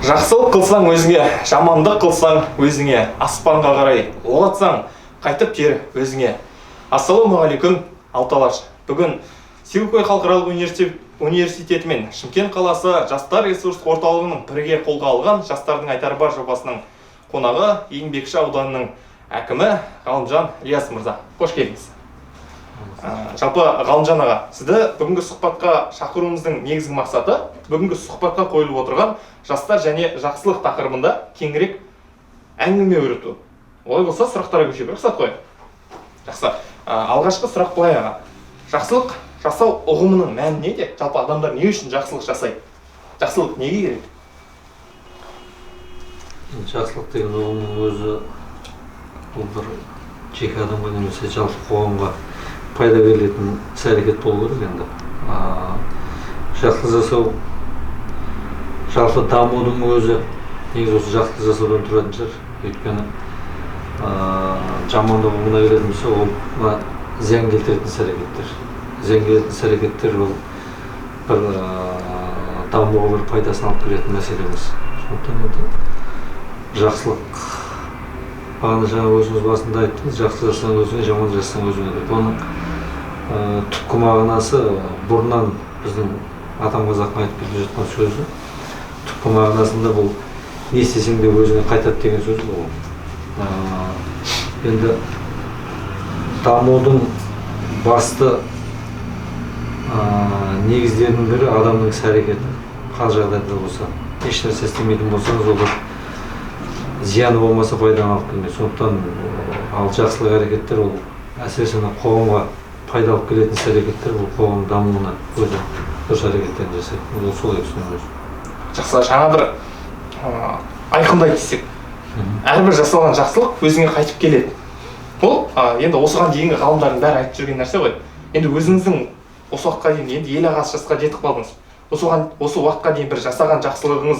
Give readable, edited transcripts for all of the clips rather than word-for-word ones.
Жақсылық қылсаң өзіңе, жамандық қылсаң өзіңе, аспанға қарай оқ атсаң, қайтып тиер өзіңе. Ассалаумағалейкум, Алты Алаш. Бүгін Силквей халықаралық университеті мен Шымкент қаласы жастар ресурстық орталығының бірге қолға алған «Жастардың айтары бар» жобасының қонағы Еңбекші ауданының әкімі Ғалымжан Ілияс мырза. Қош келдіңіз. Жалпы, Ғалымжан аға, сізді бүгінгі сұхбатқа шақыруымыздың негізгі мақсаты бүгінгі сұхбатқа қойылып отырған жастар және жақсылық тақырыбында кеңірек әңгіме өріту. Олай болса, сұрақтарға көшейік, рұқсат қой. Жақсы. Алғашқы сұрақ былай, аға: жақсылық жасау ұғымының мәні неде? Жалпы, адамдар не үшін жақсылық жасайды? Жақсылық неге керек? Жақсылық деген ұғымның өзі ол бір жеке адамға немесе жалпы қоғамға пайда беретін іс әрекет болу керек. Енді жақсылық жасау, жалпы дамудың өзі негізі осы жақсылық жасаудан тұратын шығар. Өйткені жамандық ұғымына келетін болсақ, ол мына зиян келтіретін іс әрекеттер. Зиян келтіретін іс әрекеттер ол бір дамуға бір пайдасын алып келетін мәселе емес. Сондықтан енді жақсылық, бағана жаңа өзіңіз басында айттыңыз, жақсы жасасаң өзіңе, жаман жасасаң өзіңе деп. Оның түпкі мағынасы, бұрыннан біздің атам қазақтың айтып келе жатқан сөзі, түпкі мағынасында бұл не істесең де өзіңе қайтады деген сөз ғой ол. Енді дамудың басты негіздерінің бірі адамның іс әрекеті. Қай жағдайда болса, еш нәрсе істемейтін болсаңыз, ол бір зияны болмаса, пайданы алып келмейді. Сондықтан ал жақсылық әрекеттер, ол әсіресе мына қоғамға пайда алып келетін іс әрекеттер, бұл қоғам дамуына өзі дұрыс әрекеттерін жасайды. Ол солай түсінемін өзім. Жақсы. Жаңа бір айқындай түссек, әрбір жасалған жақсылық өзіңе қайтып келеді. Ол енді осыған дейінгі ғалымдардың бәрі айтып жүрген нәрсе ғой. Енді өзіңіздің осы уақытқа дейін, енді ел ағасы жасқа жетіп қалдыңыз, осы уақытқа дейін бір жасаған жақсылығыңыз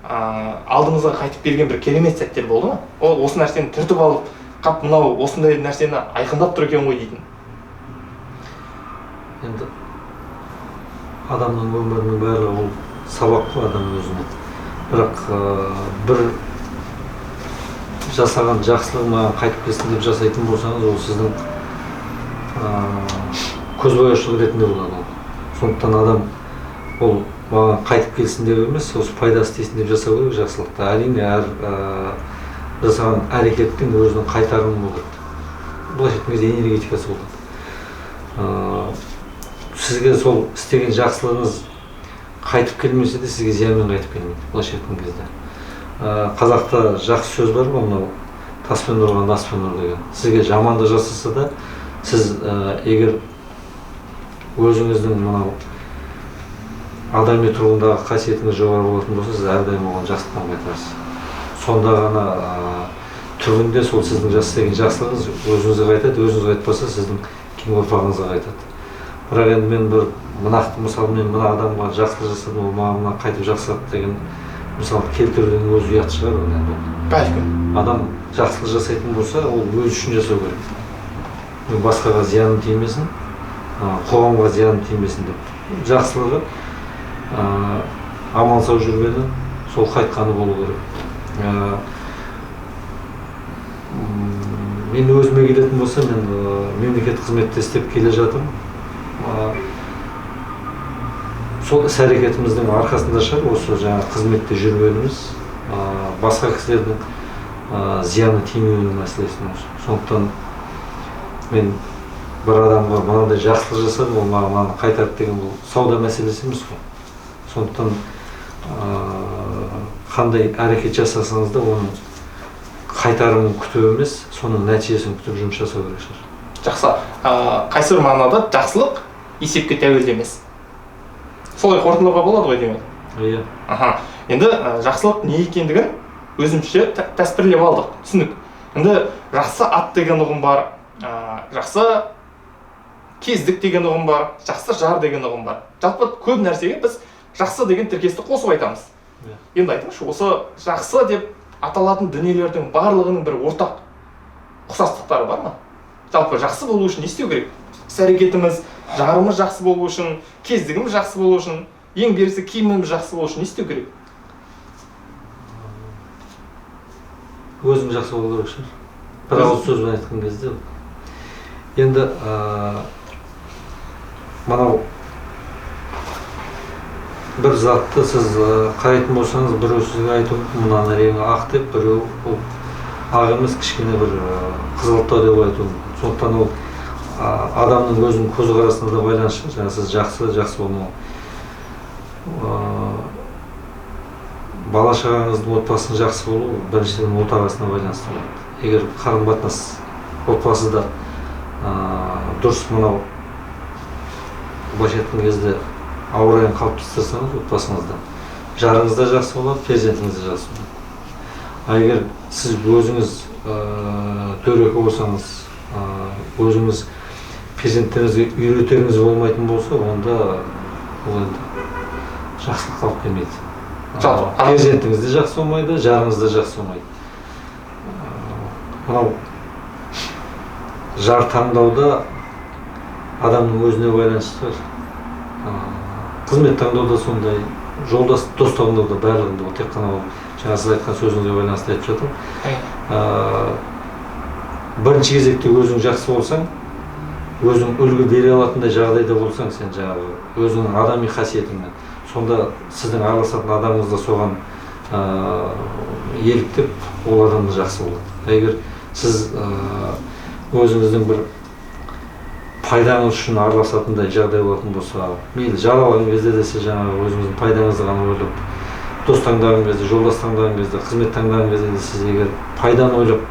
алдыңызға қайтып келген бір керемет сәттер болды ма? Ол осы нәрсені түртіп алып, қап, мынау осындай нәрсені айқындап тұр екен ғой дейтін. Енді адамның өмірінің барлығы ол сабақ қой адам өзіне. Бірақ бір жасаған жақсылығы маған қайтып келсін деп жасайтын болсаңыз, ол сіздің көзбояушылық ретінде болады ол. Сондықтан адам ол маған қайтып келсін деп емес, осы пайдасы тисін деп жасау керек жақсылықты. Әрине, әр жасаған әрекеттің өзінің қайтарымы болады, былайша айтқан кезде энергетикасы болады. Сізге сол істеген жақсылығыңыз қайтып келмесе де, сізге зиянмен қайтып келмейді былайша айтқан кезде. Қазақта жақсы сөз бар ғой, мынау таспен ұрған аспен ұр деген. Сізге жамандық жасаса да, сіз егер өзіңіздің мынау адами тұрғындағы қасиетіңіз жоғары болатын болса, сіз әрдайым оған жақсылықтан қайтарасыз. Сонда ғана түбінде сол сіздің істеген жақсылығыңыз өзіңізге қайтады, өзіңізге қайтпаса, сіздің кейінгі ұрпағыңызға қайтады. Бірақ енді мен бір нақты мысалы, мен мына адамға жақсылық жасадым, ол маған мына қайтып жасады деген мысал келтірудің өзі ұят шығар ол енді. Бәлкім. Адам жақсылық жасайтын болса, ол өзі үшін жасау керек. Мен басқаға зияным тимесін, қоғамға зияным тимесін деп. Жақсылығы аман сау жүргені, сол қайтқаны болу керек. Мен өзіме келетін болса, мен мемлекеттік қызметте істеп келе жатырмын. Сол іс әрекетіміздің арқасында шығар осы жаңағы қызметте жүргеніміз, басқа кісілердің зияны тимеуінің мәселесі осы. Сондықтан мен бір адамға мынандай жақсылық жасадым, ол маған мынаны қайтарды деген бұл сауда мәселесі емес қой. Сондықтан қандай әрекет жасасаңыз да, оның қайтарымын күтіп емес, соның нәтижесін күтіп жұмыс жасау керек шығар. Жақсы. Қайсы бір мағынада жақсылық есепке тәуелді емес, солай қорытындылауға болады ғой демек? Иә. Аха, енді жақсылық не екендігін өзімізше тәспірлеп алдық, түсіндік. Енді жақсы ат деген ұғым бар, жақсы кездік деген ұғым бар, жақсы жар деген ұғым бар. Жалпы, көп нәрсеге біз жақсы деген тіркесті қосып айтамыз. Енді айтыңызшы, осы жақсы деп аталатын дүниелердің барлығының бір ортақ ұқсастықтары бар ма? Жалпы, жақсы болу үшін не істеу керек? Іс әрекетіміз, жарымыз жақсы болу үшін, кездігіміз жақсы болу үшін, ең берісі киіміміз жақсы болу үшін не істеу керек? Өзің жақсы болу керек шығар. Бір ауыз сөзбен айтқан кезде. Енді мынау бір затты сіз қарайтын болсаңыз, біреу сізге айтуы мүмкін, мынаның реңі ақ деп, біреу ол ақ емес, кішкене бір қызғылттау деп айтуы мүмкін. Сондықтан ол адамның өзінің көзқарасына да байланысты, жаңа сіз жақсы, жақсы болмау. Бала шағаңыздың отбасының жақсы болуы біріншіден отағасына байланысты болады. Егер қарым-қатынас отбасыда дұрыс, мынау былайша айтқан кезде ауа райын қалыптастырсаңыз отбасыңызда, жарыңыз да жақсы болады, перзентіңіз де жақсы болады. А егер сіз өзіңіз дөрекі болсаңыз, өзіңіз перзенттеріңізге үйретеріңіз болмайтын болса, онда ол енді жақсылыққа алып келмейді. Перзентіңіз де жақсы болмайды, жарыңыз да жақсы болмайды. Мынау жар таңдауда адамның өзіне байланысты. Қызмет таңдауда сондай, жолдас, дос таңдауда барлығында ол тек қана ол жаңа сіз айтқан сөзіңізге байланысты айтып жатырмын. Бірінші кезекте өзің жақсы болсаң, өзің үлгі бере алатындай жағдайда болсаң, сен жаңағы өзіңнің адами қасиетіңмен, сонда сіздің араласатын адамыңыз да соған еліктеп, ол адам да жақсы болады. Егер сіз өзіңіздің бір пайдаңыз үшін араласатындай жағдай болатын болса, мейлі жар алған кезде де сіз жаңағы өзіңіздің пайдаңызды ғана ойлап, дос таңдаған кезде, жолдас таңдаған кезде, қызмет таңдаған кезде де сіз егер пайданы ойлап,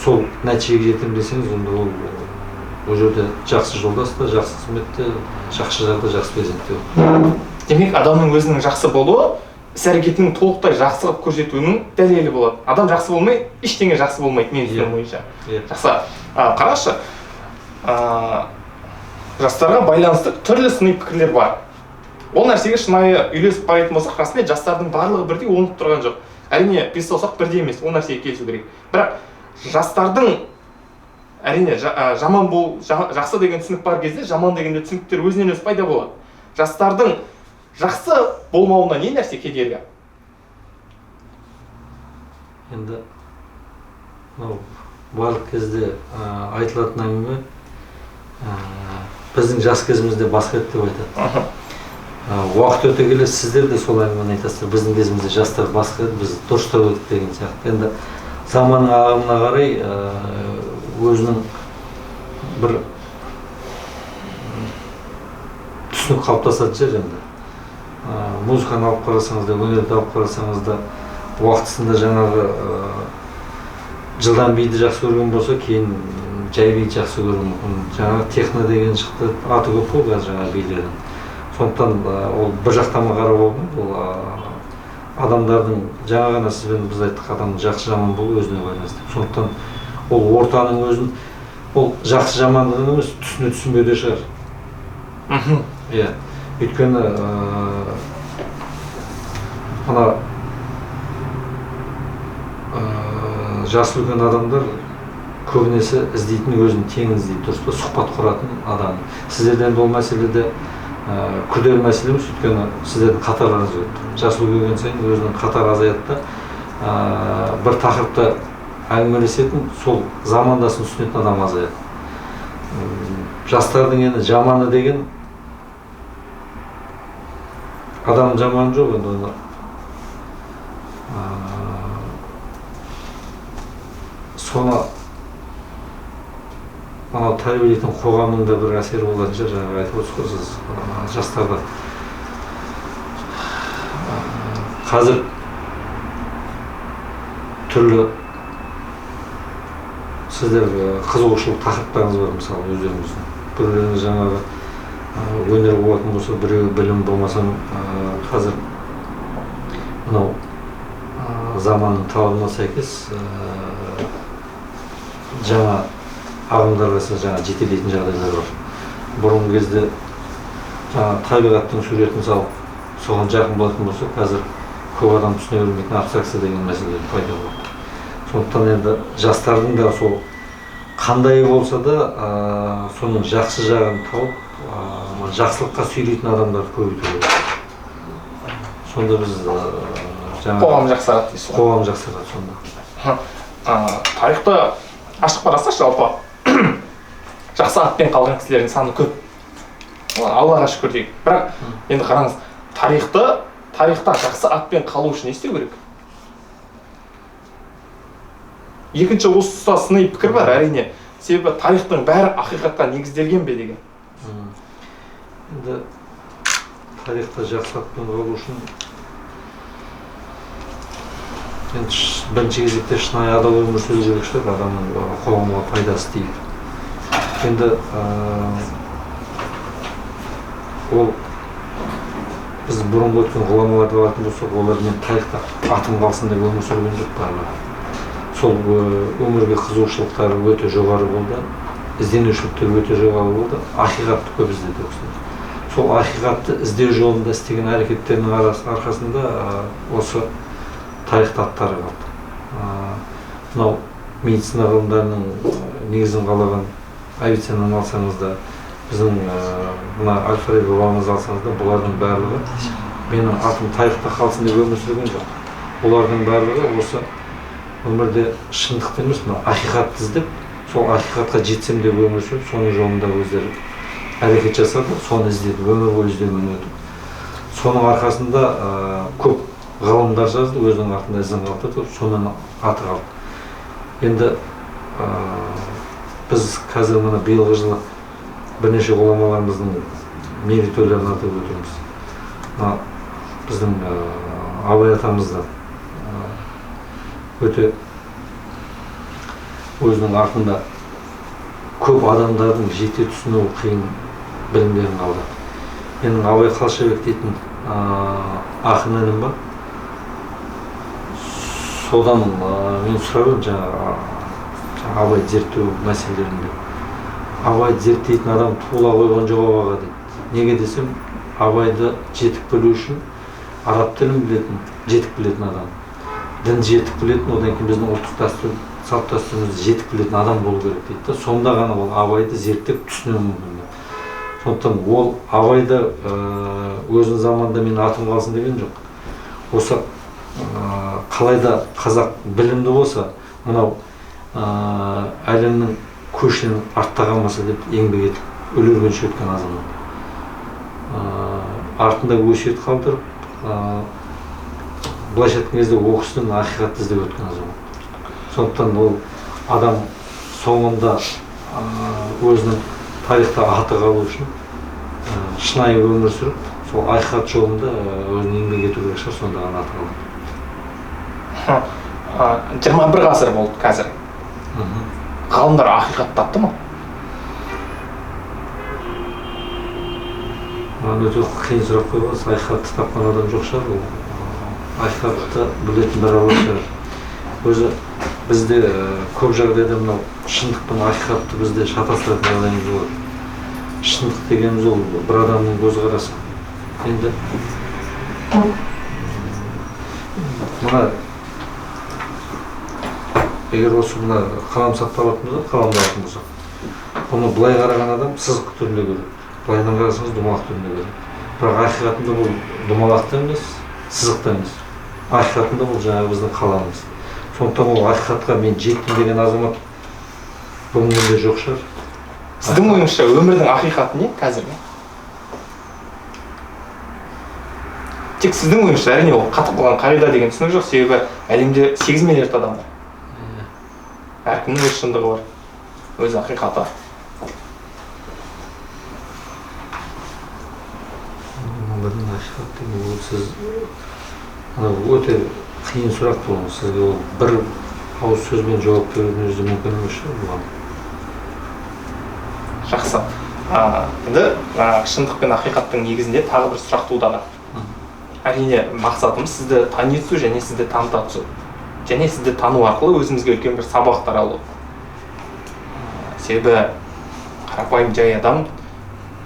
сол нәтижеге жетемін десеңіз, онда ол жерде жақсы жолдас та, жақсы қызмет те, жақсы жар да, жақсы перзент те болады. Демек, адамның өзінің жақсы болуы іс-әрекетінің толықтай жақсы қылып көрсетуінің дәлелі болады. Адам жақсы болмай, ештеңе жақсы болмайды, менің түсінігім бойынша. Жақсы. Қарашы, жастарға байланысты түрлі сыни пікірлер бар. Ол нәрсеге шынайы үйлесіп қарайтын болсақ, расымен жастардың барлығы бірдей оңып тұрған жоқ. Әрине, бес саусақ бірдей емес, ол нәрсеге келісу керек. Бірақ жастардың әрине жаман бол, жақсы деген түсінік бар кезде, жаман деген де түсініктер өзінен өзі пайда болады. Жастардың жақсы болмауына не нәрсе кедергі? Енді мынау барлық кезде айтылатын әңгіме, біздің жас кезімізде басқа еді деп айтады. Уақыт өте келе сіздер де сол әңгімені айтасыздар, біздің кезімізде жастар басқа еді, біз дұрыстау едік деген сияқты. Енді заманның ағымына қарай өзінің бір түсінік қалыптасатын шығар енді. Музыканы алып қарасаңыз да, өнерді алып қарасаңыз да, уақытысында жаңағы жылдам биді жақсы көрген болса, кейін жай биді жақсы көруі мүмкін. Жаңағы техно деген шықты, аты көп қой қазір жаңағы билердің. Сондықтан ол бір жақтама қарап болмайды, ол адамдардың жаңа ғана сізбен біз айттық, адамның жақсы жаман болуы өзіне байланысты. Сондықтан ол ортаның өзін, ол жақсы жамандығын емес, түсіне түсінбеуде шығар. Иә, өйткені мына жасы үлкен адамдар көбінесе іздейтін өзінің теңін іздейді, дұрыс па? Сұхбат құратын адам. Сіздерден бұл мәселеде күрделі мәселе емес, өйткені сіздердің қатарларыңыз көп. Жасы үлкейген сайын өзінің қатары азаяды да, бір тақырыпта әңгімелесетін, сол замандасын түсінетін адам азаяды. Жастардың енді жаманы деген адам жаманы жоқ енді оны. Соны анау тәрбиелейтін қоғамның да бір әсері болатын шығар, жаңағы айтып отырсыз ғой сіз, жастарды. Қазір түрлі сіздер қызығушылық тақырыптарыңыз бар, мысалы, өздеріңіздің. Біреулеріңіз жаңағы өнер болатын болса, біреуі білім болмаса, қазір мынау заманның талабына сәйкес жаңа ағымдарға жаңа жетелейтін жағдайлар бар. Бұрынғы кезде жаңа табиғаттың суретін салып, соған жақын болатын болса, қазір көп адам түсіне бермейтін абстракция деген мәселелер пайда болды. Сондықтан енді жастардың да сол қандай болса да, соның жақсы жағын тауып, жақсылыққа сүйрейтін адамдарды көбейту керек. Сонда біз жаңағы қоғам жақсарады дейсіз ғой. Қоғам жақсарады сонда. Тарихты ашып қарасақ, жалпы жақсы атпен қалған кісілердің саны көп. Аллаға шүкір дейік. Бірақ енді қараңыз, тарихта жақсы атпен қалу үшін не істеу керек? Екінші осы тұста сыни пікір бар, әрине. Себебі тарихтың бәрі ақиқатқа негізделген бе деген. Енді тарихта жақсы атпен қалу үшін енді бірінші кезекте шынайы адал өмір сүру керек шығар, адамның қоғамға пайдасы тиіп. Енді ол біз бұрынғы өткен ғұламаларды алатын болсақ, олар мен тарихта атым қалсын деп өмір сүрген жоқ барлығы. Сол өмірге қызығушылықтары өте жоғары болды, ізденушіліктері өте жоғары болды, ақиқатты көп іздеді ол кісілер. Сол ақиқатты іздеу жолында істеген әрекеттерінің арқасында осы тарихта аттары қалды. Мынау медицина ғылымдарының негізін қалаған Авиценнаны алсаңыз да, біздің мына Әл-Фараби бабамызды алсаңыз да, бұлардың барлығы менің атым тарихта қалсын деп өмір сүрген жоқ. Олардың барлығы осы өмірде шындықты емес, мына ақиқатты іздеп, сол ақиқатқа жетсем деп өмір сүріп, соның жолында өздері әрекет жасады, соны іздеді, өмір бойы іздеумен өтіп. Соның арқасында көп ғалымдар жазды, өзінің артында ізін қалдырды, сонымен аты қалды. Енді біз қазір мына биылғы жылы бірнеше ғұламаларымыздың мерейтойларын атап өтеміз. Мына біздің Абай атамыз да өте өзінің артында көп адамдардың жете түсіну қиын білімдерін қалдырды. Менің Абай Қалшабек дейтін ақын інім бар. Содан мен сұрап едім жаңағы Абай зерттеу мәселелерінде. Абайды зерттейтін адам туыла қойған жоқ аға дейді. Неге десем, Абайды жетік білу үшін араб тілін білетін, жетік білетін адам, дін жетік білетін, одан кейін біздің ұлттық дәстүр, салт дәстүрімізді жетік білетін адам болу керек дейді да. Сонда ғана ол Абайды зерттеп түсінуі мүмкін деп. Сондықтан ол Абайды өзінің заманында мен атым қалсын деген жоқ. Осы қалайда қазақ білімді болса, мынау әлемнің көшінен артта қалмаса деп еңбек етіп өле-өлгенше өткен азамат. Артында өсиет қалдырып, былайша айтқан кезде ол кісінің ақиқатты іздеп өткен азамат. Сондықтан ол адам соңында өзінің тарихта аты қалу үшін шынайы өмір сүріп, сол ақиқат жолында өзінің еңбек ету керек шығар, сонда ғана аты қалады. 21 ғасыр болды қазір. Ғалымдар ақиқат тапты ма? Маған өте қиын сұрақ қойып, ақиқатты тапқан адам жоқ шығар. Ол ақиқатты білетін бір Алла шығар. Өзі бізде көп жағдайда мынау шындық пен ақиқатты бізде шатастыратын жағдайымыз болады. Шындық дегеніміз ол бір адамның көзқарасы. Енді мына егер осы мына қалам сақталатын болса, қаламды алатын болсақ, бұны былай қараған адам сызық түрінде көреді, былайынан қарасаңыз домалақ түрінде көреді. Бірақ ақиқатында бұл домалақ та емес, сызық та емес. Ақиқатында бұл жаңағы біздің қаламымыз. Сондықтан ол ақиқатқа мен жеттім деген азамат бүгінгі күнде жоқ шығар. Сіздің ойыңызша өмірдің ақиқаты не қазіргі? Тек сіздің ойыңызша, әрине ол қатып қалған қағида деген түсінік жоқ, себебі әлемде 8 миллиард адам бар. Әркімнің өз шындығы бар, өз ақиқаты. Өмірдің ақиқаты деген ол сіз, анау өте қиын сұрақ бұл. Сізге ол бір ауыз сөзбен жауап берудің өзі мүмкін емес шығар бұған. Жақсы. Енді шындық пен ақиқаттың негізінде тағы бір сұрақ туындады. Әрине мақсатымыз сізді тани түсу және сізді таныта түсу. Және сізді тану арқылы өзімізге үлкен бір сабақтар алу. Себебі қарапайым жай адам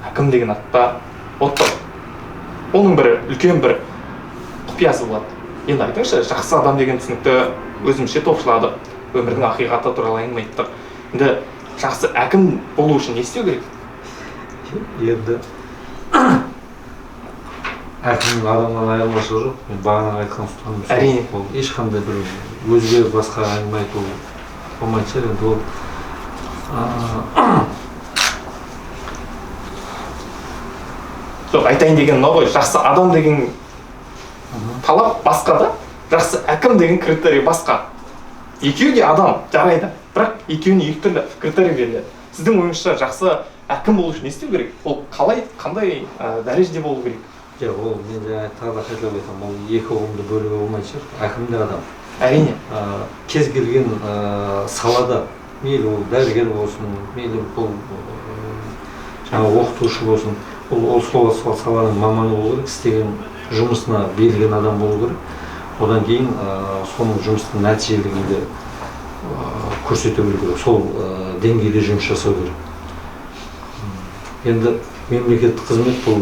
әкім деген атта отыр. Оның бір үлкен бір құпиясы болады. Енді айтыңызшы, жақсы адам деген түсінікті өзімізше топшыладық. Өмірдің ақиқаты туралы әңгіме айттық. Енді жақсы әкім болу үшін не істеу керек? Енді Әкімнің адамнан айырмашылығы жоқ. Мен бағана айтқан ұстаным сол. Әрине. Ол ешқандай бір өзге басқа әңгіме айту болмайтын шығар. Енді ол Жоқ, айтайын деген мынау ғой, жақсы адам деген талап басқа да, жақсы әкім деген критерий басқа. Екеуі де адам, жарайды, бірақ екеуіне екі түрлі критерий беріледі. Сіздің ойыңызша жақсы әкім болу үшін не істеу керек? Ол қалай, қандай дәрежеде болу керек? Жоқ, ол мен жаңа тағы да қайталап айтамын, ол екі ұғымды бөлуге болмайтын шығар. Әкім де адам. Әрине. Кез келген салада, мейлі ол дәрігер болсын, мейлі ол жаңа оқытушы болсын, ол сол саланың маманы болу керек, істеген жұмысына берілген адам болу керек. Одан кейін соның жұмыстың нәтижелігін де көрсете білу керек, сол деңгейде жұмыс жасау керек. Енді мемлекеттік қызмет бұл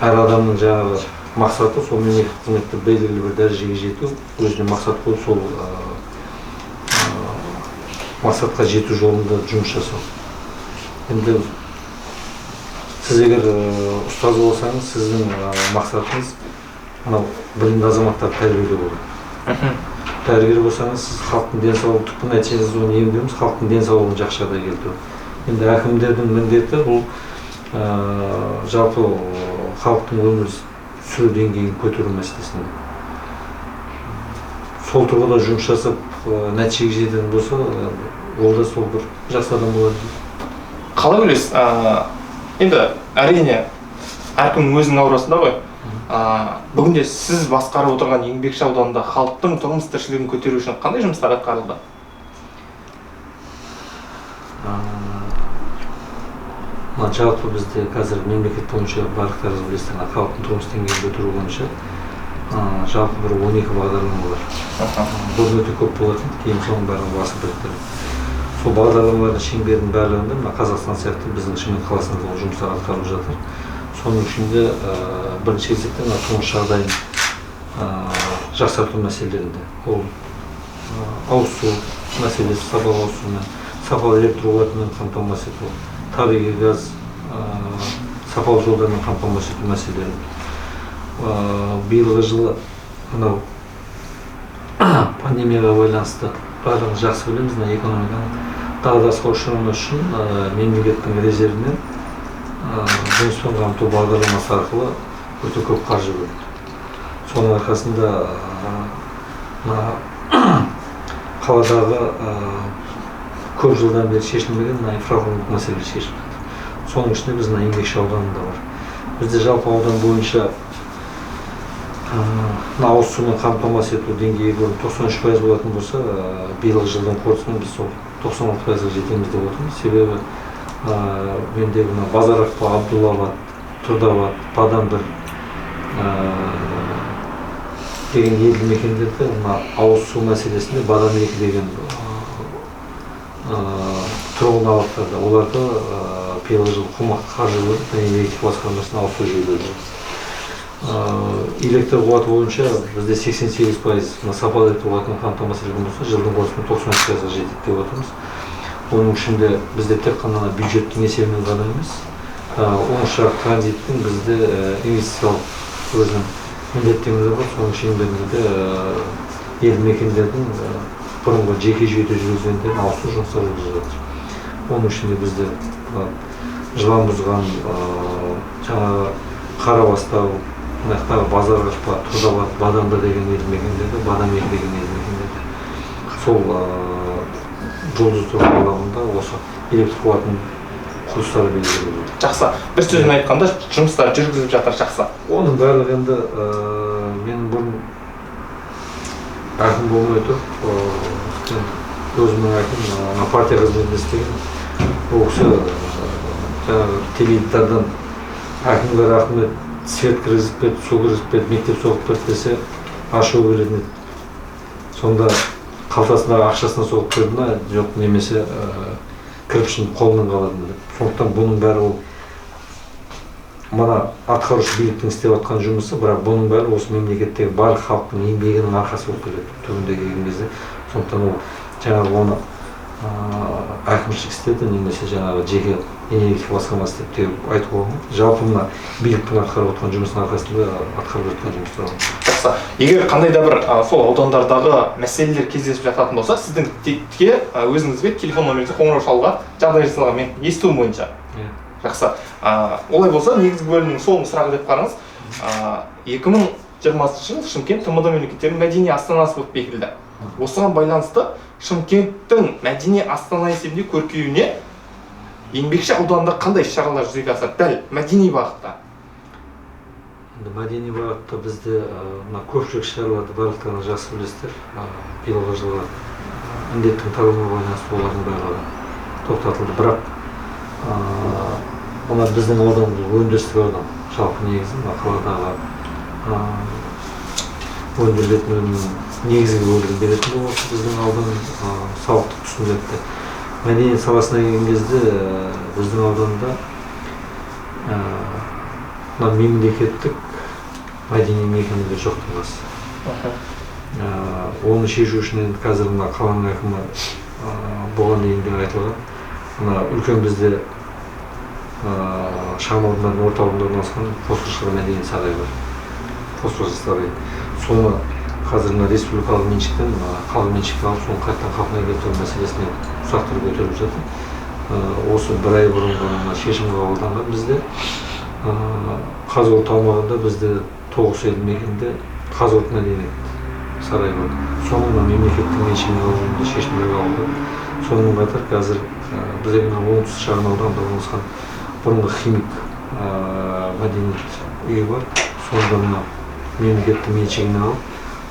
әр адамның жаңағы мақсаты, сол мемлекеттік қызметті белгілі бір дәрежеге жету, өзіне мақсат қойып, сол мақсатқа жету жолында жұмыс жасау. Енді сіз егер ұстаз болсаңыз, сіздің мақсатыңыз мынау білімді азаматтарды тәрбиелеу болады. Дәрігер болсаңыз, сіз халықтың денсаулығын, түпкі нәтижесі оны емдеу емес, халықтың денсаулығын жақсы жағдайға келтіру. Енді әкімдердің міндеті бұл жалпы халықтың өмір сүру деңгейін көтеру мәселесінде. Сол тұрғыда жұмыс жасап, нәтижеге жететін болса, ол да сол бір жақсы адам болады. Қалай ойлайсыз? Енді әрине әркімнің өзінің аурасында ғой. Бүгінде сіз басқарып отырған Еңбекші ауданында халықтың тұрмыс тіршілігін көтеру үшін қандай жұмыстар атқарылды? Жалпы бізде қазір мемлекет бойынша барлықтарыңыз білесіздер, халықтың тұрмыс деңгейін көтеру бойынша жалпы бір 12 бағдарлама бар. Бұрын өте көп болатын, кейін соның бәрін басып біріктірді. Сол бағдарламалардың шеңберінің барлығында мына Қазақстан сияқты біздің Шымкент қаласында ол жұмыстар атқарылып жатыр. Соның ішінде бірінші кезекте мына тұрмыс жағдайын жақсарту мәселелерінде. Ол ауыз су мәселесі, сапалы ауыз сумен, сапалы электр қуатымен қамтамасыз ету, табиғи газ, сапалы жолдармен қамтамасыз ету мәселелері. Биылғы жылы мынау пандемияға байланысты барлығын жақсы білеміз, мына экономиканың дағдарысқа ұшырамас үшін мемлекеттің резервінен жұмыспен қамту бағдарламасы арқылы өте көп қаржы бөлінді. Соның арқасында мына қаладағы көп жылдан бері шешілмеген мына инфрақұрылымдық мәселелер шешілді. Соның ішінде біз мына Еңбекші ауданында бар. Бізде жалпы аудан бойынша мына ауыз сумен қамтамасыз ету деңгейі бұрын 93% болатын болса, биылғы жылдың қорытындысымен біз сол 96%-ға жетеміз деп отырмыз. Себебі мендегі мына Базарақпа, Абдуллабад, Тұрдабад, Бадамбір деген елді мекендерде мына ауыз су мәселесінде Бадам 2 деген тұрғын алаптарда оларды биылғы жылы қомақты қаржы бөліп, энергетика басқармасына ауыз су жүйелері. Электр қуаты бойынша бізде 88% мына сапалы электр қуатымен қамтамасыз етілген болса, жылдың қорытындысымен 93%-ға жетеді деп отырмыз. Оның ішінде бізде тек қана бюджеттің есебінен ғана емес, Оңшақ транзиттің бізде инвестициялық өзінің міндеттемелері бар. Соның шеңберінде де елді мекендердің бұрынғы жеке жүйеде жүргізгендерін ауыстыру жұмыстары жүргізіліп жатыр. Оның ішінде бізде жылан бұзған, жаңағы Қарабастау, мына жақтағы Базарғашпа, Тұрдабад, Бадамбір деген елді мекендерде, Бадам 2 деген елді мекендерде сол Жұлдыз тұрғын алабында осы электр қуатының құрылыстары белгіленді. Жақсы. Бір сөзбен айтқанда жұмыстар жүргізіліп жатыр, жақсы. Оның барлығы енді мен бұрын әкім болмай тұрып, өзімнің әкем партия қызметінде істеген ол кісі жаңағы теледидардан әкімге рахмет, свет кіргізіп берді, су кіргізіп берді, мектеп соғып берді десе ашуы келетін еді. Сонда қалтасындағы ақшасына соғып берді ма, жоқ немесе кірпішін қолынан қалады ма деп. Сондықтан бұның бәрі ол мына атқарушы биліктің істеп жатқан жұмысы, бірақ бұның бәрі осы мемлекеттегі барлық халықтың еңбегінің арқасы болып келеді түбінде келген кезде. Сондықтан ол жаңағы оны әкімшілік істеді немесе жаңағы жеке Энергетика басқармасы деп те айтуға болмайды. Жалпы мына биліктің атқарып отқан жұмысының арқасында атқарып жатқан жұмыстар. Жақсы. Егер қандай да бір сол аудандардағы мәселелер кездесіп жататын болса, сіздің тіке өзіңізге телефон нөміріңізге қоңырау шалуға жағдай жасалған мен естуім бойынша. Жақсы. Олай болса, негізгі бөлімнің соңғы сұрағы деп қараңыз. 2020 жыл Шымкент ТМД мемлекеттерінің мәдени астанасы болып бекітілді. Осыған байланысты Шымкенттің мәдени астана есебінде көркеюіне Еңбекші ауданында қандай іс-шаралар жүзеге асады дәл мәдени бағытта? Енді мәдени бағытта бізде мына көпшілік шараларды барлықтарыңыз жақсы білесіздер. Биылғы жылы індеттің таралуына байланысты олардың барлығы тоқтатылды. Бірақ мына біздің аудан бұл өндірістік аудан. Жалпы негізі мына қаладағы өндірілетін өнімнің негізгі бөлігін беретін бұл осы біздің аудан салықтық түсімдерді. Мәдениет саласына келген кезде біздің ауданда мына мемлекеттік мәдени мекемелер жоқтың қасы. Оны шешу үшін енді қазір мына қаланың әкімі бұған дейін де айтылған. Мына үлкен бізде шағын аудандардың орталығында орналасқан Қосқыршылар мәдениет сарайы бар. Қосқыршылар сарайы. Соны қазір мына республикалық меншіктен халық меншікке алып, соны қайтадан халқына келтіру мәселесіне сұрақтар көтеріліп жатыр. Осы бір ай бұрын ғана шешім қабылданған бізде. Қазығұрт аумағында бізде 9 елді мекенде Қазығұрт мәдениет сарайы бар. Соны мына мемлекеттің меншігіне алу жөнінде шешімдер қабылданды. Сонымен қатар қазір бізде мына оңтүстік шағын ауданда орналасқан бұрынғы химик мәдениет үйі бар. Соны да мына мемлекеттің меншігіне алып,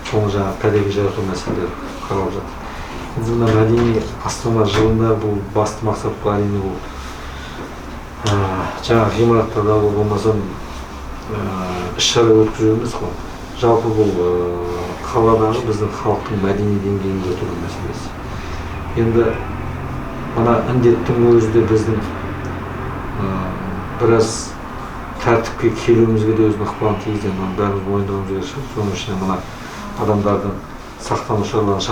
соны жаңа кәдеге жарату мәселелері қаралып жатыр. Енді мына мәдени астана жылында бұл басты мақсат бұл әрине бұл жаңа ғимараттарда ол болмаса іс-шара өткізу емес қой. Жалпы бұл қаладағы біздің халықтың мәдени деңгейін көтеру мәселесі. Енді мына індеттің өзі де біздің біраз тәртіпке келуімізге де өзінің ықпалын тигізген, оны бәріміз мойындауымыз керек шығар. Соның ішінде мына адамдардың сақтану шараларын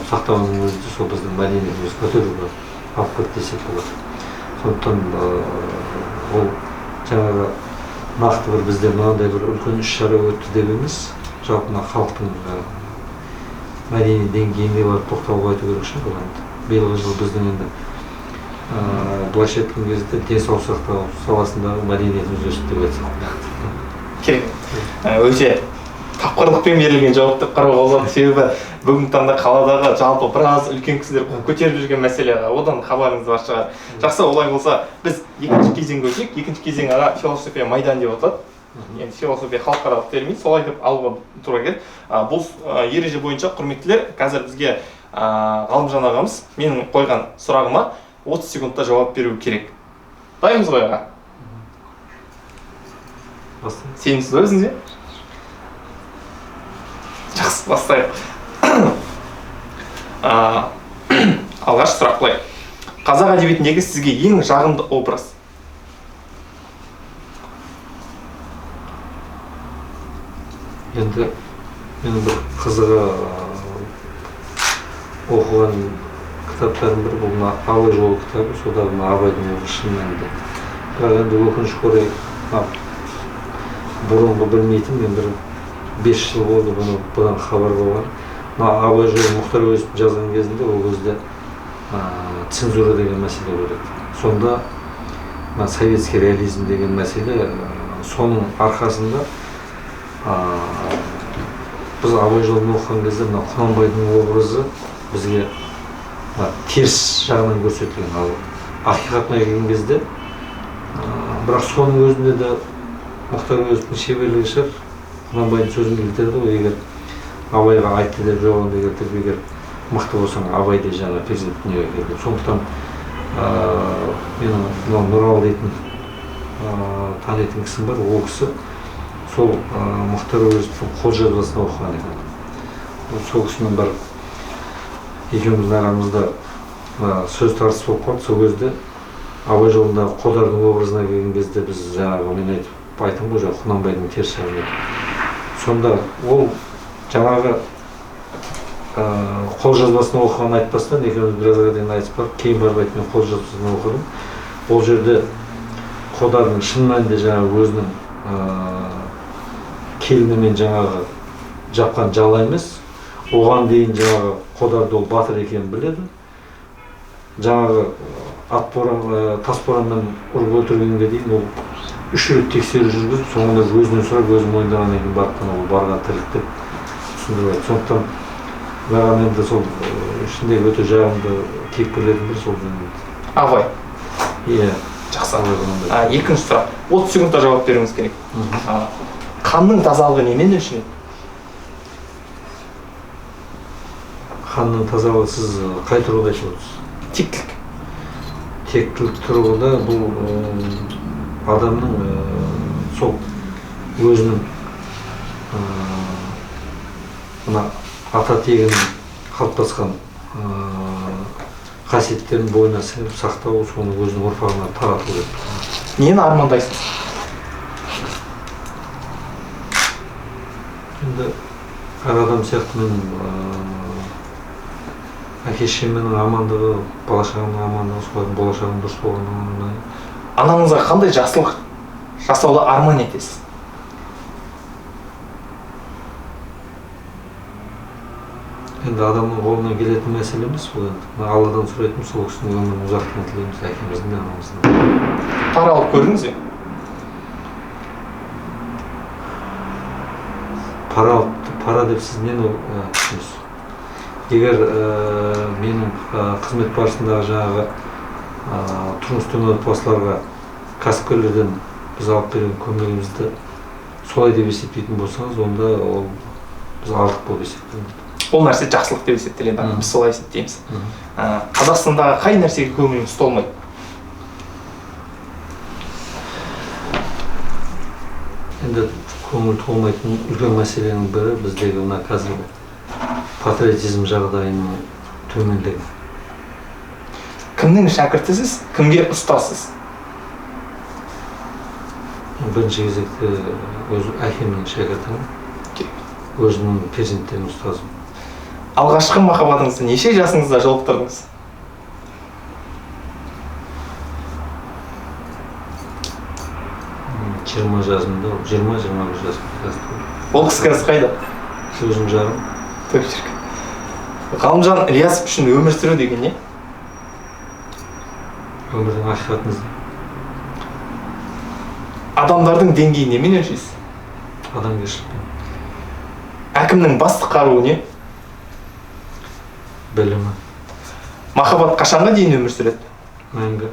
сақтауының өзі де сол біздің мәдениетімізді көтеруге алып келді десек болады. Сондықтан ол жаңағы нақты бір бізде мынандай бір үлкен іс-шара өтті деп емес, жалпы мына халықтың мәдени деңгейіне барып тоқталуға айту керек шығар бұл енді. Биылғы жыл біздің енді былайша айтқан кезде денсаулық сақтау саласындағы мәдениетіміз өсті деп айтсақ болады. Керемет. Өте тапқырлықпен берілген жауап деп қарауға болады. Себебі бүгінгі таңда қаладағы жалпы біраз үлкен кісілер көтеріп жүрген мәселе, одан хабарыңыз бар шығар. Жақсы, олай болса біз екінші кезеңге өтейік. Екінші кезең ана философия майдан деп аталады. Енді философия халықаралық термин, солай деп алуға тура келеді. Бұл ереже бойынша құрметтілер, қазір бізге Ғалымжан ағамыз менің қойған сұрағыма 30 секундта жауап беру керек. Дайынбыз ғой аға? Бастайық. Сенімсіз ба өзіңізге? Жақсы, бастайық. Алғаш сұрақ былай. Қазақ әдебиетіндегі сізге ең жағымды образ? Енді менің бір қызығы оқыған кітаптарым бірі бұл мына Абай жолы кітабы, содағы мына Абайдың образы шын мәнінде. Бірақ енді өкінішке орай бұрынғы білмейтін, мен бір 5 жыл болды бұдан хабар болған. Мына Абай жолы Мұхтар Әуезов жазған кезінде ол кезде цензура деген мәселе бар еді. Сонда мына советский реализм деген мәселе, соның арқасында біз Абай жолын оқыған кезде мына Құнанбайдың образы бізге теріс жағынан көрсетілген. Ал ақиқатына келген кезде, бірақ соның өзінде де Мұхтар Әуезовтің шеберлігі шығар, Құнанбайдың сөзін келтірді ғой, егер Абайға айтты деп жауабын келтіріп, егер мықты болсаң Абай де жаңа перзент дүниеге келді. Сондықтан менің мынау Нұрал дейтін танитын кісім бар, ол кісі сол Мұхтар Әуезовтің қолжазбасын оқыған екен. Сол кісімен барып екеуміздің арамызда сөз тартыс болып қалды. Сол кезде Абай жолындағы Қодардың образына келген кезде біз жаңағы мен айттым ғой, жаңағы Құнанбайдың теріс жағын. Сонда ол жаңағы қолжазбасын оқығанын айтпастан екеуміз біразға дейін айтысып барып, кейін барып айттым, мен қолжазбасын оқыдым. Ол жерде Қодардың шын мәнінде жаңағы өзінің келінімен жаңағы жапқан жала емес, оған дейін жаңағы Қодарды ол батыр екенін біледі. Жаңағы ат боран, тас боранмен ұрып өлтіргенге дейін ол 3 рет тексеру жүргізіп, соңында өзінен сұрап, өзі мойындағаннан кейін барып қана ол барған тірлік деп түсіндіріп айтты. Сондықтан маған енді сол ішіндегі өте жағымды кейіпкерлердің бірі сол. Абай. Иә. Жақсы. Екінші сұрақ. 30 секундта жауап беруіңіз керек. Қанның тазалығы немен өлшенеді? Қанның тазалығы сіз қай тұрғыда айтып отырсыз? Тектілік. Тектілік тұрғыда бұл адамның сол өзінің мына ата тегінің қалыптасқан қасиеттерін бойына сіңіріп сақтау, соны өзінің ұрпағына тарату деп. Нені армандайсыз? Енді әр адам сияқты мен әке шешемнің амандығы, бала шағамның амандығы, солардың болашағының дұрыс болғанын армандаймын. Анаңызға қандай жақсылық жасауды арман етесіз? Енді адамның қолынан келетін мәселе емес бұл енді. Мына Алладан сұрайтын сол кісінің өмірін ұзақтығын тілейміз, әкеміздің де анамыздың да. Пара алып көрдіңіз бе? Пара алып, пара деп сіз нені түсінесіз? Егер менің қызмет барысындағы жаңағы тұрмыс төмен отбасыларға кәсіпкерлерден біз алып берген көмегімізді солай деп есептейтін болсаңыз, онда ол біз артық болып есептелінеді. Ол нәрсе жақсылық деп есептеледі, біз солай есептейміз. Қазақстандағы қай нәрсеге көңіліңіз толмайды? Енді көңіл толмайтын үлкен мәселенің бірі біздегі мына қазіргі патриотизм жағдайының төмендігі. Кімнің шәкіртісіз, кімге ұстазсыз? Бірінші кезекте өз әкемнің шәкіртімін, өзімнің перзенттерімнің ұстазым. Алғашқы махаббатыңызды неше жасыңызда жолықтырдыңыз? 20 жасымда, 20-21 жасымда. Ол кісі қазір қайда? Сөзім жарым. Төкшірк. Ғалымжан Ілиясов үшін өмір сүру деген не? Өмірдің ақиқатын іздеу. Адамдардың деңгейін немен өлшейсіз? Адамгершілікпен. Әкімнің басты қаруы не? Білімі. Махаббат қашанға дейін өмір сүреді? Мәңгі.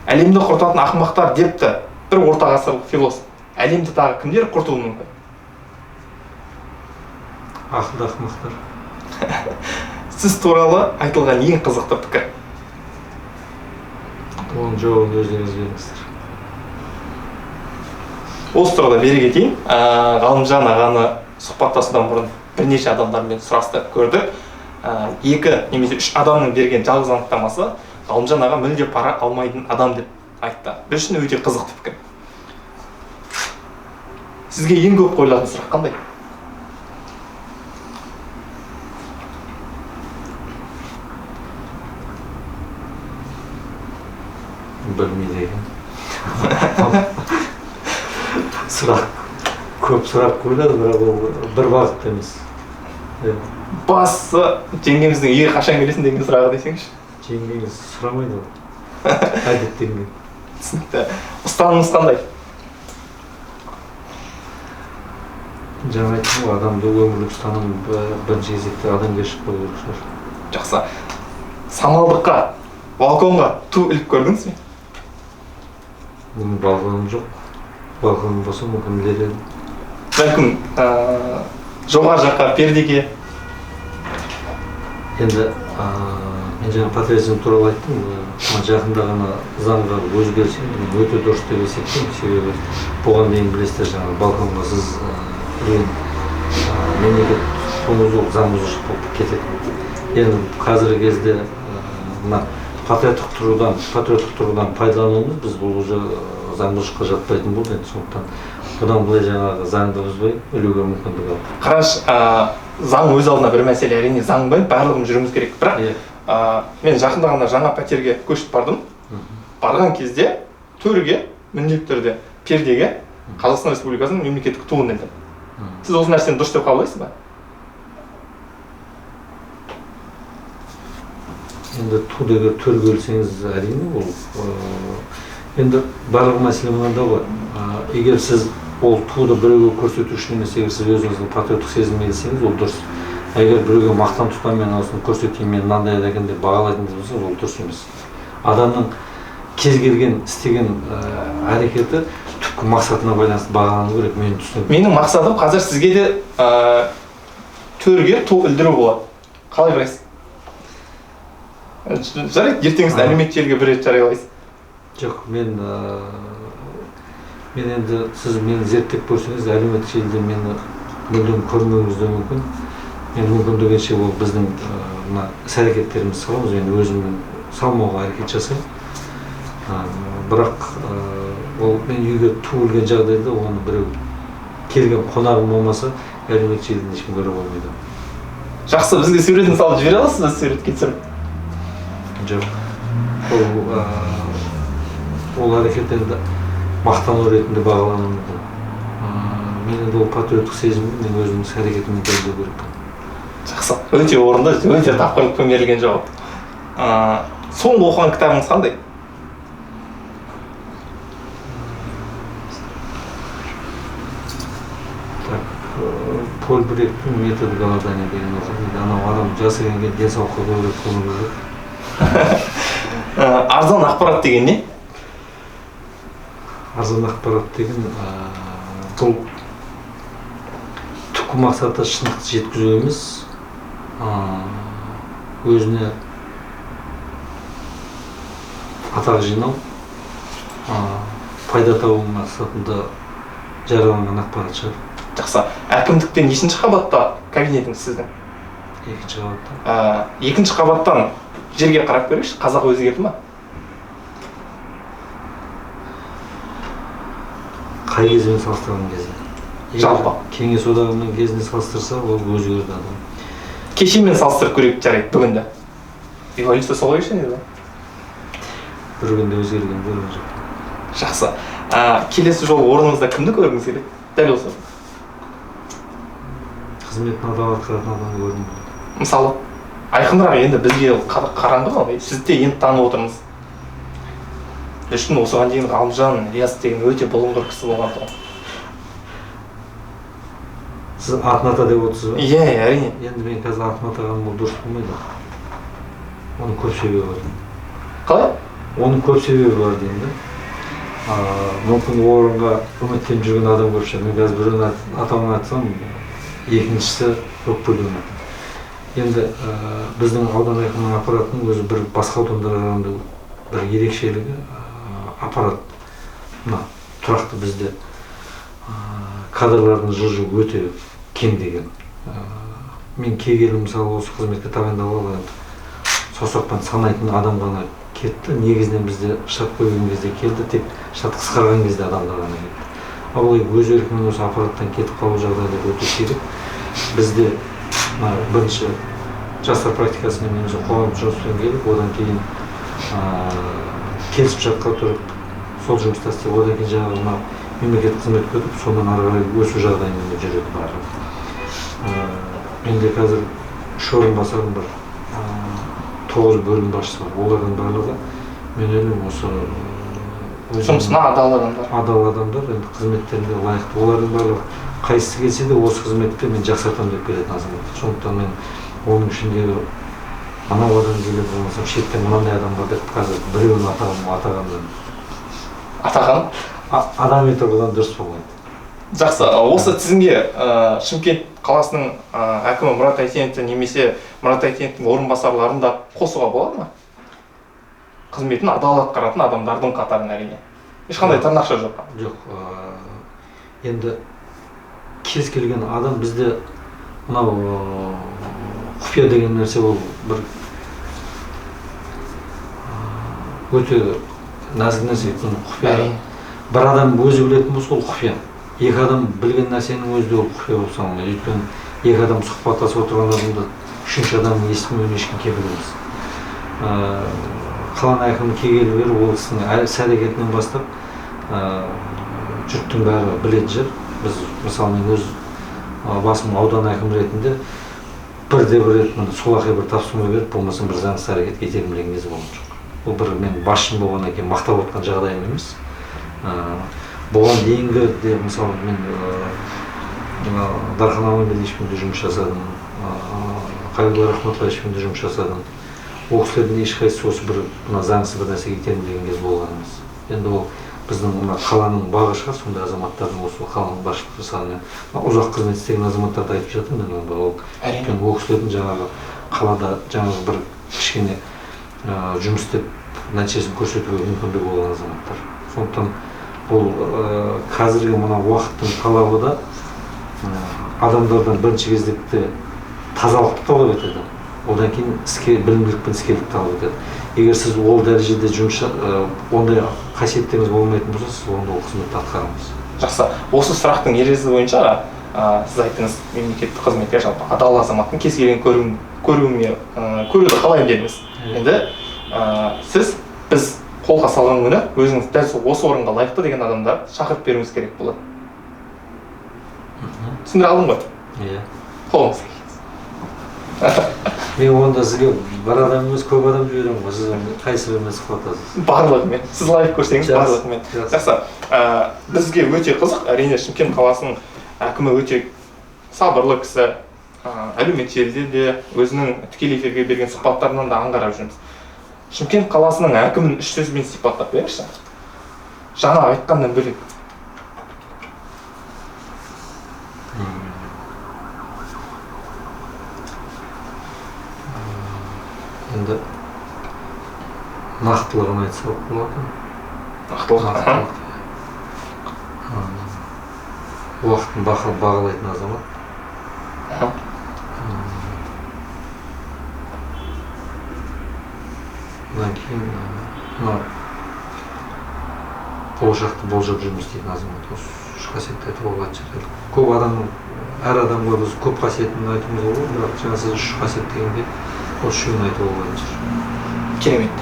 Әлемді құртатын ақымақтар депті бір орта ғасырлық философ. Әлемді тағы кімдер құртуы мүмкін? Ақылды ақымақтар. Сіз туралы айтылған ең қызықты пікір? Оның жауабын өздеріңіз беріңіздер. Осы тұрғыда бере кетейін. Ғалымжан ағаны сұхбаттасудан бұрын бірнеше адамдармен сұрастырып көрдік. 2 немесе 3 адамның берген жалғыз анықтамасы Ғалымжан аға мүлде пара алмайтын адам деп айтты. Біз үшін өте қызықты пікір. Сізге ең көп қойылатын сұрақ қандай? Білмейді екен. Сұрақ көп сұрақ қойылады, бірақ ол бір бағытта емес. Бастысы жеңгеміздің үйге қашан келесің деген сұрағы десеңізші. Жеңгеңіз сұрамайды ол. Әдеттенген. Түсінікті. Ұстанымыңыз қандай? Жаңа айттым ғой, адамды өмірлік ұстаным бірінші кезекте адамгершілік болу керек шығар. Жақсы. Самалдыққа, балконға ту іліп көрдіңіз бе? Менің балконым жоқ. Балконым болса мүмкін ілер едім. Бәлкім, жоғары жаққа, пердеге? Енді, мен жаңа патриотизм туралы айттым. Мына жақында ғана заңға өзгеріс енді өте дұрыс деп есептеймін. Себебі бұған дейін білесіздер, жаңа балконға сіз ілген мемлекет туыңыз ол заң бұзушылық болып кетеді. Енді қазіргі кезде мына патриоттық тұрғыдан пайдалануымыз біз бұл уже заң бұзушылыққа жатпайтын болды енді, сондықтан бұдан былай жаңағы заңды бұзбай ілуге мүмкіндік алдық. Қараш, заң өз алдына бір мәселе, әрине заңмен барлығымыз жүруіміз керек. Бірақ, мен жақында ғана жаңа пәтерге көшіп бардым. Барған кезде төрге міндетті түрде пердеге Қазақстан Республикасының мемлекеттік туын ілді. Сіз осы нәрсені дұрыс деп қабылдайсыз ба? Енді туды егер төрге ілсеңіз, әрине ол енді барлық мәселе мынада ғой. Егер сіз ол туды біреуге көрсету үшін емес, егер сіз өзіңіздің патриоттық сезіммен ілсеңіз, ол дұрыс. Егер біреуге мақтан тұтамын, мен осыны көрсетейін, мен мынандай екен деп бағалайтын болса, ол дұрыс емес. Адамның кез келген істеген әрекеті түпкі мақсатына байланысты бағалану керек, менің түсінігім. Менің мақсатым қазір сізге де төрге ту ілдіру болады. Қалай қарайсыз? Жарайды, ертеңгісін әлеуметтік желіге бір рет жариялайсыз. Жоқ, мен енді сіз мені зерттеп көрсеңіз, әлеуметтік желіде мені мүлдем көрмеуіңіз де мүмкін. Мен мүмкіндігінше ол біздің мына іс-әрекеттерімізді саламыз, мен өзімнің салмауға әрекет жасаймын. Бірақ ол мен үйге ту ілген жағдайда оны біреу келген қонағым болмаса, әлеуметтік желіден ешкім көре қоймайды. Жақсы, бізге суретін салып жібере аласыз ба, суретке түсіріп? Жоқ. Ол әрекет енді мақтану ретінде бағалануы мүмкін. Мен енді ол патриоттық сезімді мен өзімнің іс-әрекетіммен дәлелдеу керекпін. Жақсы, өте орынды, өте тапқырлықпен берілген жауап. Соңғы оқыған кітабыңыз қандай? Так, Поль Бректің «Метод голодания» деген оқыдым. Анау адам жасы келген денсаулыққа көбірек көңіл бөледі. Арзан ақпарат деген не? Арзан ақпарат деген бұл түпкі мақсаты шындықты жеткізу емес, өзіне атақ жинау, пайда табу мақсатында жарияланған ақпарат шығар. Жақсы. Әкімдікте нешінші қабатта кабинетіңіз сіздің? Екінші қабатта. Екінші қабаттан жерге қарап көрейікші, қазақ өзгерді ма? Қай кезімен салыстырған кезде? Жалпы. Кеңес одағының кезіне салыстырса, ол өзгерді адам. Кешемен салыстырып көрейік, жарайды, бүгінді. Эволюция солай екен еді? Бір күнде өзгерген көрген жоқ. Жақсы. Келесі жолы орныңызда кімді көргіңіз келеді? Дәл осы. Қызметін адал атқаратын адамды көргім келеді. Мысалы, айқынырақ енді бізге қараңғы ғой, сізді де енді танып отырмыз. Үшін осыған дейін Ғалымжан Ілияс деген өте бұлыңғыр кісі болған тұғын. Сіз атын ата деп отырсыз ба? Иә, әрине. Енді мен қазір атын атағаным ол дұрыс болмайды. Оның көп себебі бар. Қалай? Оның көп себебі бар деймін да. Мүмкін орынға үміттеніп жүрген адам көп шығар. Мен қазір біреудің атауын айтсам, екіншісі өкпелеуі мүмкін. Енді біздің аудан әкімінің аппаратының өзі бір басқа аудандарға қарағанда бір ерекшелігі аппарат мына тұрақты бізде кадрлардың жылжуы өте кең деген. Мен келгелі мысалы осы қызметке тағайындалғалы енді саусақпен санайтын адам ғана кетті. Негізінен бізде штат көбейген кезде келді, тек штат қысқарған кезде адамдар ғана кетті. Ал олай өз еркімен осы аппараттан кетіп қалу жағдайлары өте сирек. Бізде мына бірінші жастар практикасымен немесе қоғамдық жұмыспен келіп, одан кейін келісімшартқа тұрып, сол жұмыста істеп, одан кейін жаңағы мына мемлекеттік қызметке өтіп, сонан ары қарай өсу жағдайымен жүреді барлығы. Менде қазір 3 орынбасарым бар, 9 бөлім басшысы бар. Олардың барлығы мен ойлаймын осы жұмысына адал адамдар. Адал адамдар, енді қызметтеріне лайықты. Олардың барлығы қайсысы келсе де осы қызметті мен жақсартамын деп келетін азаматтар. Сондықтан мен оның ішіндегі анау адам келеді, болмаса шеттен мынандай адам бар деп қазір біреуін атағаннан. Атаған? Адами тұрғыдан дұрыс болмайды. Жақсы, осы тізімге Шымкент қаласының әкімі Мұрат Әйтеновті немесе Мұрат Әйтеновтің орынбасарларын да қосуға болады ма? Қызметін адал атқаратын адамдардың қатарына әрине. Ешқандай тырнақша жоқ. Жоқ, енді кез келген адам бізде мынау құпия деген нәрсе ол бір өте нәзік нәрсе. Өйткені құпия бір адам өзі білетін болса ол құпия. Екі адам білген нәрсенің өзі де ол құпия болып саналмайды. Өйткені екі адам сұхбаттасып отырған адамды үшінші адамның естімеуіне ешкім кепіл емес. Қаланың әкімі келгелі бері ол кісінің іс-әрекетінен бастап жұрттың бәрі білетін жер. Біз, мысалы, мен өз басым аудан әкімі ретінде бірде-бір рет міне солақай бір тапсырма беріп, болмаса бір заңсыз әрекетке итермелеген кез болған жоқ. Бұл бір мен басшым болғаннан кейін мақтап отқан жағдайым емес. Бұған дейінгі де, мысалы, мен Дархан Аманбердиевичпен де жұмыс жасадым, Қайролла Рахматуллаевичпен де жұмыс жасадым. Ол кісілердің ешқайсысы осы бір мына заңсыз бір нәрсеге итермелеген кез болған емес. Енді ол біздің мына қаланың бағы шығар, сондай азаматтардың осы қаланың басшылық жасаған, ұзақ қызмет істеген азаматтарды айтып жатырмын мен онда. Ол өйткені ол кісілердің жаңағы қалада жаңағы бір кішкене жұмыс істеп нәтижесін көрсетуге мүмкіндігі болған азаматтар. Сондықтан бұл қазіргі мына уақыттың талабы да адамдардан бірінші кезекте тазалықты талап етеді, одан кейін білімділік пен іскерлікті талап етеді. Егер сіз ол дәрежеде ондай қасиеттеріңіз болмайтын болса, сіз онда ол қызметті атқара алмайсыз. Жақсы. Осы сұрақтың ережесі бойынша, сіз айттыңыз, мемлекеттік қызметке жалпы адал азаматтың кез келген көруді қалаймын дедіңіз. Енді сіз біз қолға салған күні өзіңіз дәл сол осы орынға лайықты деген адамдарды шақырып беруіңіз керек болады. Түсіндіре алдым ғой? Иә. Қолыңыз. Мен онда сізге бір адам емес, көп адам жіберемін ғой. Сіз оны қайсы бірімен сұхбаттасыз? Барлығымен. Сіз лайық көрсеңіз, Жақсы, барлығымен. жақсы. Жақсы. Бізге өте қызық. Әрине, Шымкент қаласының әкімі өте сабырлы кісі. Әлеуметтік желіде де өзінің тікелей эфирге берген сұхбаттарынан да аңғарып жүрміз. Шымкент қаласының әкімін үш сөзбен сипаттап беріңізші. Жаңа айтқаннан бөлек. Енді нақтылығын айтсақ болады. Нақтылық. Нақтылық. Уақытын бағалайтын азамат. Одан кейін мына болашақты болжап жұмыс істейтін азамат. Осы үш қасиетті айтуға болатын шығар. Көп адамның, әр адамға біз көп қасиетін айтуымызға болады, бірақ жаңа сіз үш қасиет дегенде осы үшеуін айтуға болатын шығар. Керемет.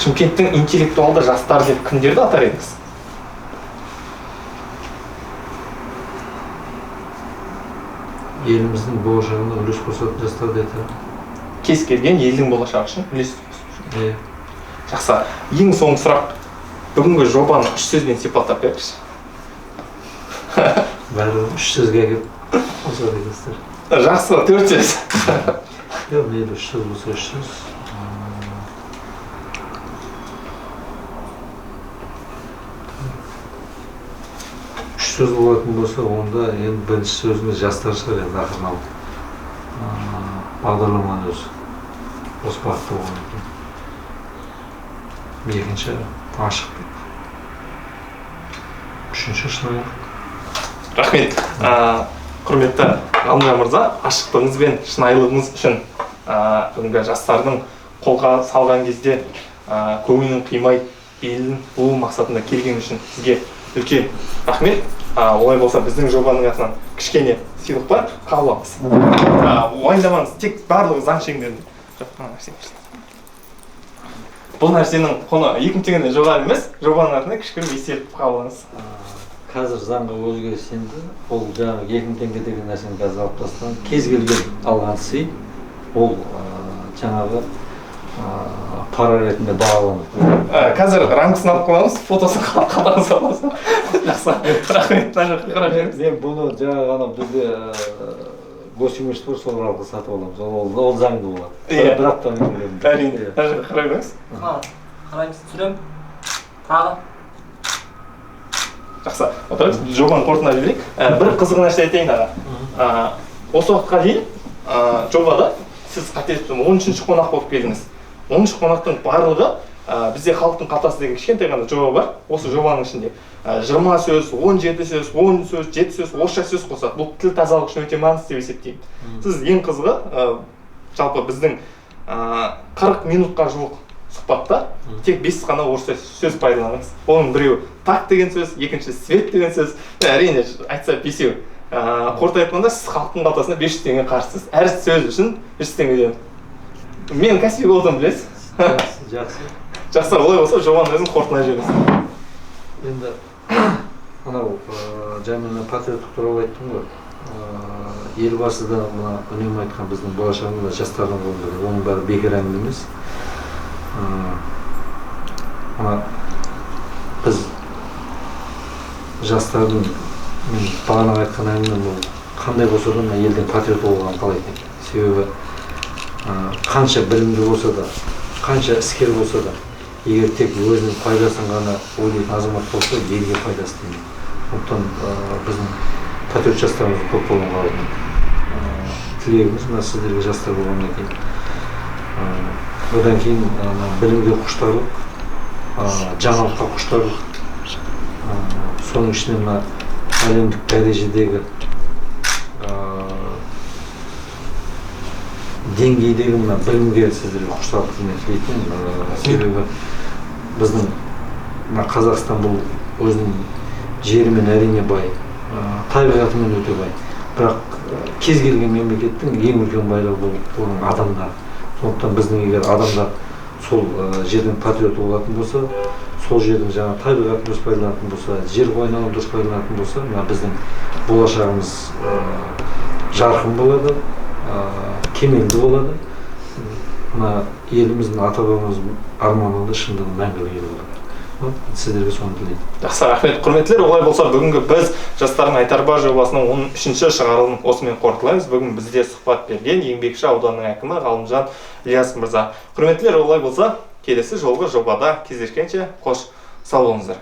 Шымкенттің интеллектуалды жастары деп кімдерді атар едіңіз? Еліміздің болашағына үлес қосатын жастарды айтарым. Кез келген елдің болашағы үшін үлес қосу. Иә. Жақсы. Ең соңғы сұрақ. Бүгінгі жобаны үш сөзбен сипаттап беріңізші. Бәрін үш сөзге әкеліп қосады екенсіздер. Жақсы, төрт сөз. Жоқ, мейлі үш сөз болса үш сөз. Үш сөз болатын болса, онда енді бірінші сөзіміз жастар шығар, енді ақырын алып. Бағдарламаның өзі осы бағытта болған екен. Екінші ашықтық. Үшінші шынайылық. Рахмет. Құрметті Ғалымжан мырза, ашықтығыңыз бен шынайылығыңыз үшін, бүгінгі жастардың қолға салған кезде, көңілін қимай, белін буу мақсатында келген үшін сізге үлкен рахмет. Олай болса біздің жобаның атынан кішкене сыйлық бар, қабыл алыңыз. Уайымдамаңыз, тек барлығы заң шеңберінде. Бұл нәрсенің құны 2000 теңгеден жоғары емес, жобаның атынан кішігірім естелік қабыл алыңыз. Қазір заңға өзгеріс енді, ол жаңағы 2000 теңге деген нәрсені қазір алып тастаған, кез келген алған сый, ол жаңағы пара ретінде бағаланады. Қазір рамкасын алып қоямыз, фотосын қаламыз аламыз. Жақсы, рахмет, мына жаққа қарап жіберіңіз. Мен бұны жаңағы анау бізде госимущество бар, сол арқылы сатып аламыз. Ол заңды болады. Иә. Бір аптаның көлемінде. Әрине, мына жаққа қарай беріңіз. Қараймыз, түсіремін. Тағы. Жақсы, отырыңыз, жобаны қорытындылай жіберейік. Бір қызық нәрсе айтайын аға. Осы уақытқа дейін жобада сіз қателеспесем он үшінші қонақ болып келдіңіз. Он үш қонақтың барлығы, бізде халықтың қалтасы деген кішкентай ғана жоба бар. Осы жобаның ішінде 20 сөз, 17 сөз, 10 сөз, 7 сөз, орысша сөз қосады. Бұл тіл тазалығы үшін өте маңызды деп есептеймін. Сіз ең қызығы, жалпы біздің 40 минутқа жуық сұхбатта тек 5 қана орысша сөз пайдаланыңыз. Оның біреуі так деген сөз, екінші свет деген сөз, әрине айтса бесеу. Қорыта айтқанда сіз халықтың қалтасына 500 теңге қарызсыз. Әр сөз үшін 100 теңгеден. Мен кәсіби болдым, білесіз. Жақсы, жақсы. Жақсы, олай болса, жобаның өзін қорытындылай жіберіңіз. Енді мынау жаңа мен патриоттық туралы айттым ғой. Елбасы да мына үнемі айтқан, біздің болашағымыз жастардың қолында деп. Оның бәрі бекер әңгіме емес. Мына біз жастардың, мен бағана айтқан әңгімем, ол қандай болса да, мына елдің патриоты болғанын қалайтын едім. Себебі қанша білімді болса да, қанша іскер болса да, егер тек өзінің пайдасын ғана ойлайтын азамат болса, елге пайдасы тимейді. Сондықтан біздің патриот жастарымыз көп болуын қалайтын едік. Тілегіміз мына сіздерге, жастар болғаннан кейін. Одан кейін ана білімге құштарлық, жаңалыққа құштарлық, соның ішінде мына әлемдік дәрежедегі, деңгейдегі мына білімге сіздерге құштарлықты мен тілейтін. Себебі біздің мына Қазақстан бұл өзінің жерімен, әрине, бай, табиғатымен өте бай, бірақ кез келген мемлекеттің ең үлкен байлығы бұл оның адамдары. Сондықтан біздің егер адамдар сол жердің патриоты болатын болса, сол жердің жаңа табиғатын дұрыс пайдаланатын болса, жер қойнауын дұрыс пайдаланатын болса, мына біздің болашағымыз жарқын болады, кемелді болады. Мына еліміздің, ата бабамыздың арманында шындығы мәңгілік ел болады. Вот, сіздерге соны тілеймін. Жақсы, рахмет. Құрметтілер, олай болса, бүгінгі біз «Жастардың айтары бар» жобасының 13-ші шығарылымын осымен қорытындылаймыз. Бүгін бізде сұхбат берген Еңбекші ауданының әкімі Ғалымжан Ілияс мырза. Құрметтілер, олай болса, келесі жолғы жобада кездескенше қош сау болыңыздар.